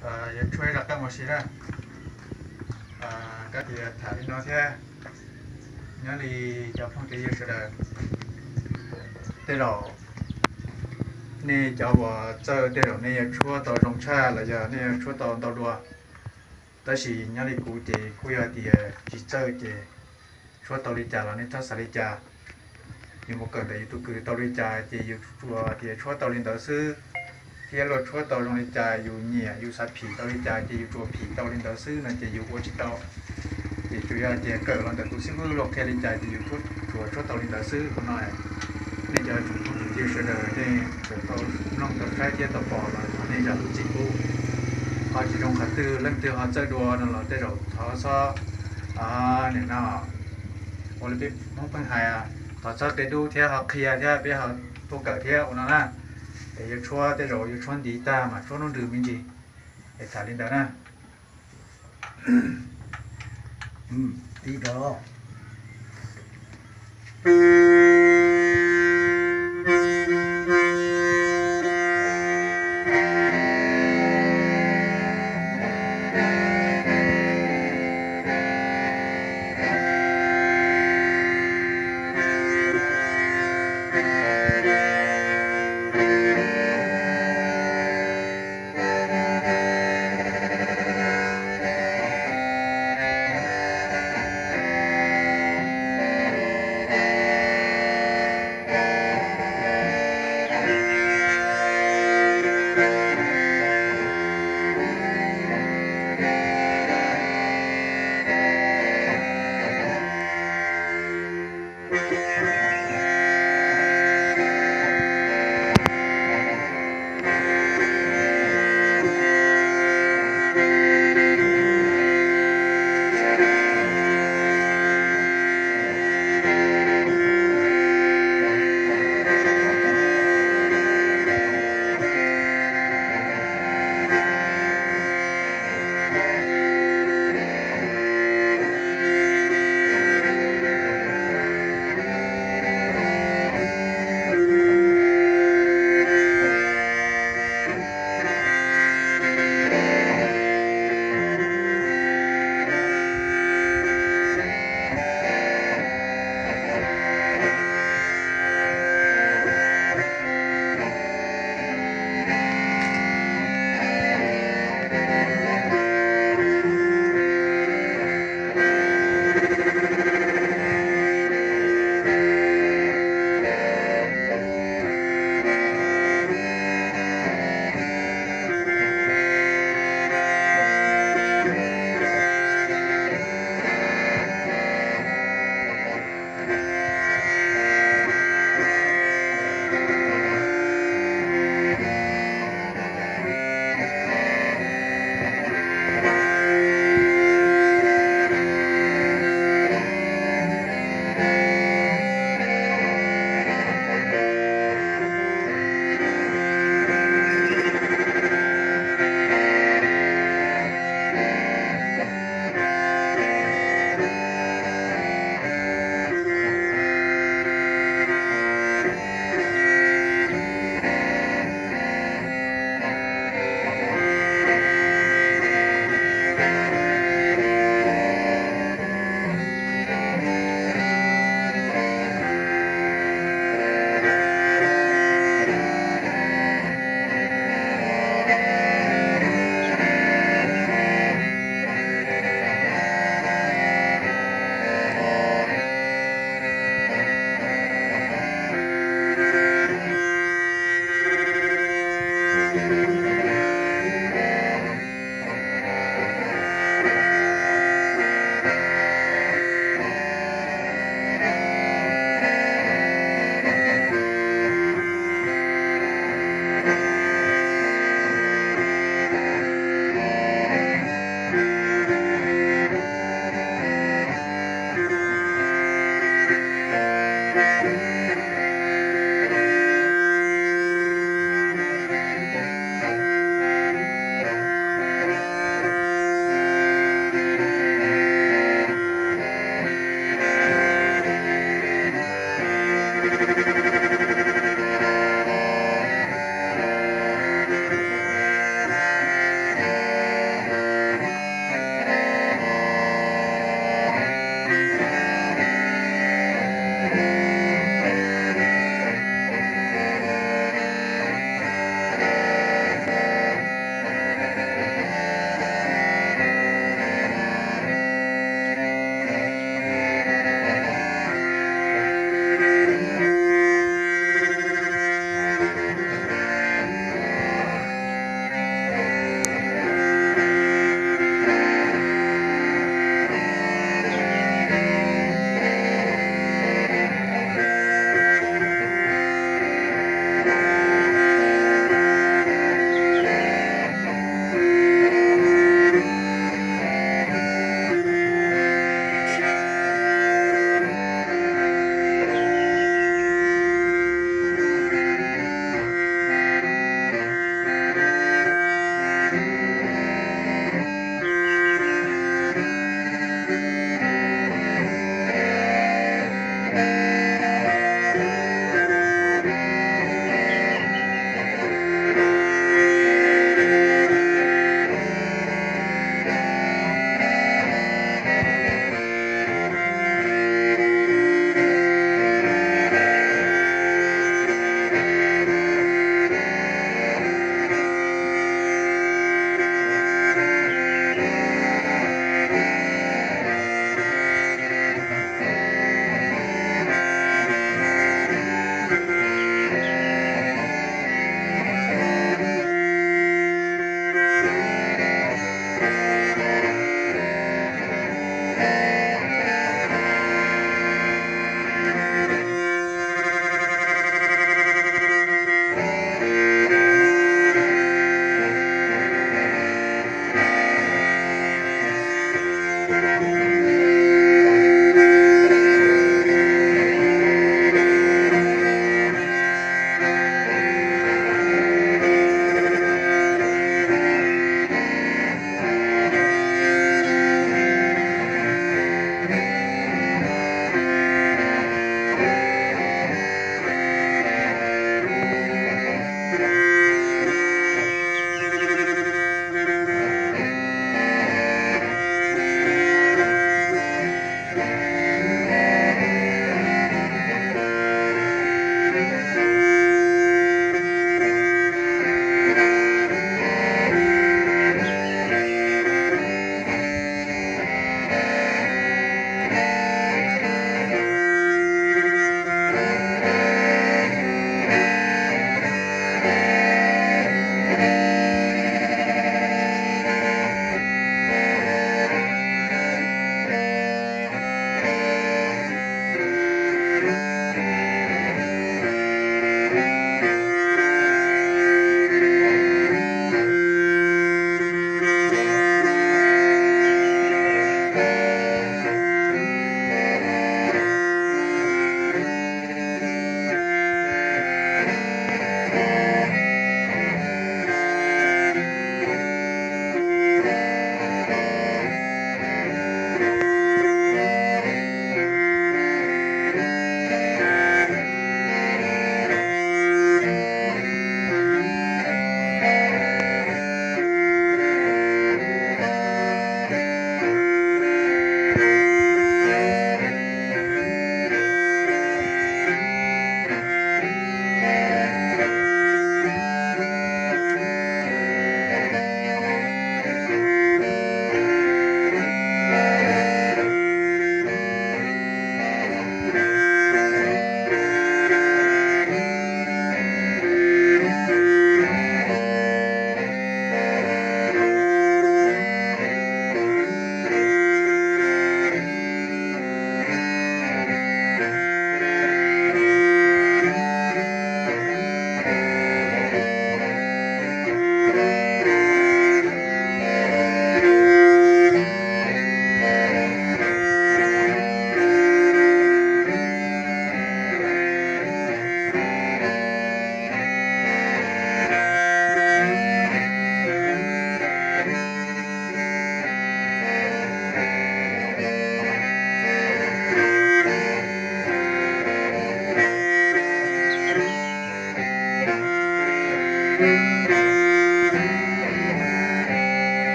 Yuav tshuab ib zaj qab mus si na. Kab tias tham li no thiab, nyob li cov phooj cov ywg sawv daws, tej zaum nej cov uas txawj tej zaum nej yuav tshuab tau zoo tshaj los yog nej yuav tshuab tau ntau dua. Tab sis nyob li kuv ces kuj yog tias tsis txawj ces tshuab tau li cas los nej txhob xav li cas. Yus mus kawm ntawm yus tus kws tau li cas ces yus tsuas tias tshuab tau li ntawd xwb, thiab luag tshuab tau zoo li cas yus nyiam yus xav phim tau li cas ces yus tsuas phim tau li ntawd xwb no ces yus ua tsis tau. Ces tsuas yog tias kawm los ntawm tus xib fwb luag qhia li cas ces yus tsuas tshuab tau li ntawd xwb. Qhov no nej cov tsoom phooj tsoom ywg sawv daws nej txawm tau mloog tau saib thiab tau pom los thov nej zam lub txim pub. Ho tsis zoo qhov twg leej twg ho txawj dua no los tej zaum thov txhob, nim no ua li peb Hmoob pheej hais, thov txhob qia dub thiab ho qhia thiab peb ho tuaj kawm thiab ua no na. Es yuav tshuab tej zaum yuav tshuab ntiv tag mas tshuab hnub nrws me ntsis. Es tham li ntawd na.